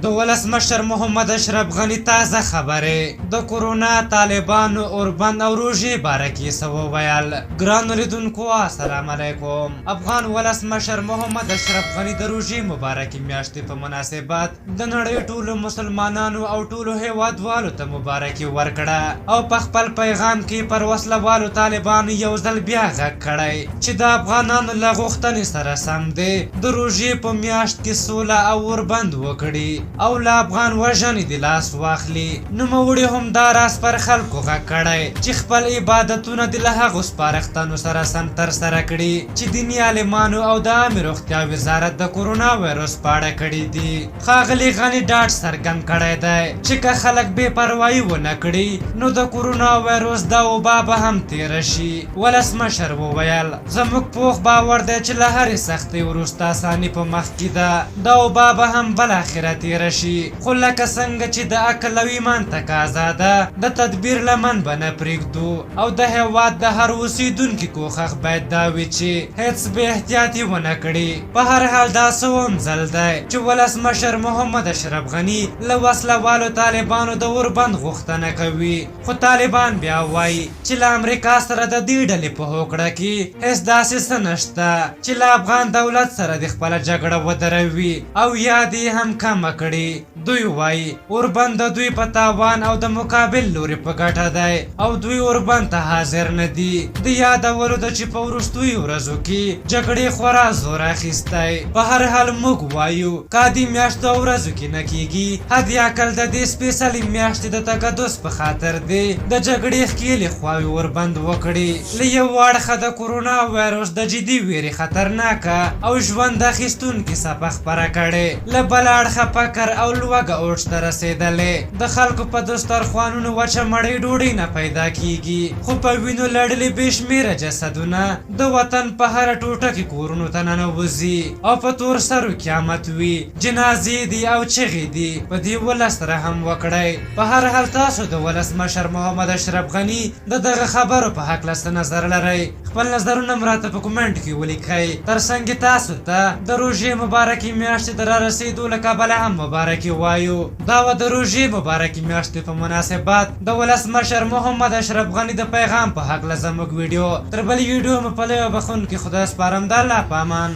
د ولسمشر محمد اشرف غني تازه خبرې، د کورونا، طالبانو، اوربند او روژې باره کې څه وویل؟ ګرانو لیدونکو السلام علیکم. افغان ولسمشر محمد اشرف غني د روژې مبارکې میاشتې په مناسبت د نړۍ ټولو مسلمانانو او ټولو هیوادوالو ته مبارکي ورکړه او په خپل پیغام کې پر وسله والو طالبانو یو ځل بیا غږ کړی چې د افغانانو له غوښتنې سره سم دې د روژې په میاشت کې سوله او اوربند وکړي او له افغان وژنې دې لاس واخلي. نوموړي همداراز پر خلکو غږ کړی چې خپل عبادتونه دې له هغو سپارښتنو سره سم ترسره کړي چې دیني عالمانو او د عامې روغتیا وزارت د کورونا وایروس په اړه کړي دي. ښاغلي غني ډاډ څرګند کړی دی چې که خلک بې پروايي ونه کړي نو د کورونا وایروس دا وبا به هم تېره شي. ولسمشر وویل، زموږ پوخ باور دی چې له هرې سختۍ وروسته اساني په مخ کې ده، دا وبا به هم بالاخره تېره شي، خو لکه څنګه چې د عقل او ایمان تقاضا ده، د تدبیر لمن به نه پرېږدو او د هېواد د هر اوسېدونکي کوښښ باید دا وي چې هېڅ بې احتیاطي ونه کړي. په هر حال دا څووم ځل دی چې ولسمشر محمد اشرف غني له وسله والو طالبانو د اوربند غوښتنه کوي. خو طالبان بیا وايي چې له امریکا سره د دې ډلې په هوکړه کې هېڅ داسې څه نشته چې له افغان دولت سره دې خپله جګړه ودروي او یا دې یې هم کمه کړي. دوی وايي اوربند د دوی په تاوان او د مقابل لوري په ګټه دی او دوی اوربند ته حاضر نه دي. د یادولو ده چې په وروستیو ورځو کې جګړې خورا زور اخیستی. په هر حال موږ وایو که عادي میاشتو او ورځو کې نه کېږي، حد اقل د دې سپېڅلې میاشتې د تقدس په خاطر دې د جګړې ښکېلې خواوې اوربند وکړي. له یو اړخه د کورونا وایروس د جدي وېرې خطرناکه او ژوند اخیستونکې څپه خپره کړې، له بله اړخه فقر او لوږه اوج ته رسېدلې، د خلکو په دسترخوانونو وچه مړۍ ډوډۍ نه پیدا کېږي، خو په وینو لړلي بې شمېره جسدونه د وطن په هره ټوټه کې کورونو ته ننوځي او په تور سرو قیامت وي، جنازې دي او چغې دي، په دې ولس رحم وکړئ. په هر حال تاسو د ولسمشر محمد اشرف غني د دغه خبرو په هکله څه نظر لرئ؟ خپل نظرونه هم راته په کومنټ کې ولیکئ. تر څنګ تاسو ته د روژې مبارکې میاشتې د رارسېدو له کبله هم مبارکي وایو. دا وه د روژې مبارکې میاشتې په مناسبت د ولسمشر محمد اشرف غني د پیغام په هکله زموږ ویډیو. تر بلې ویډیو مو په لوی او بخښونکي خدای سپارم. د الله په امان.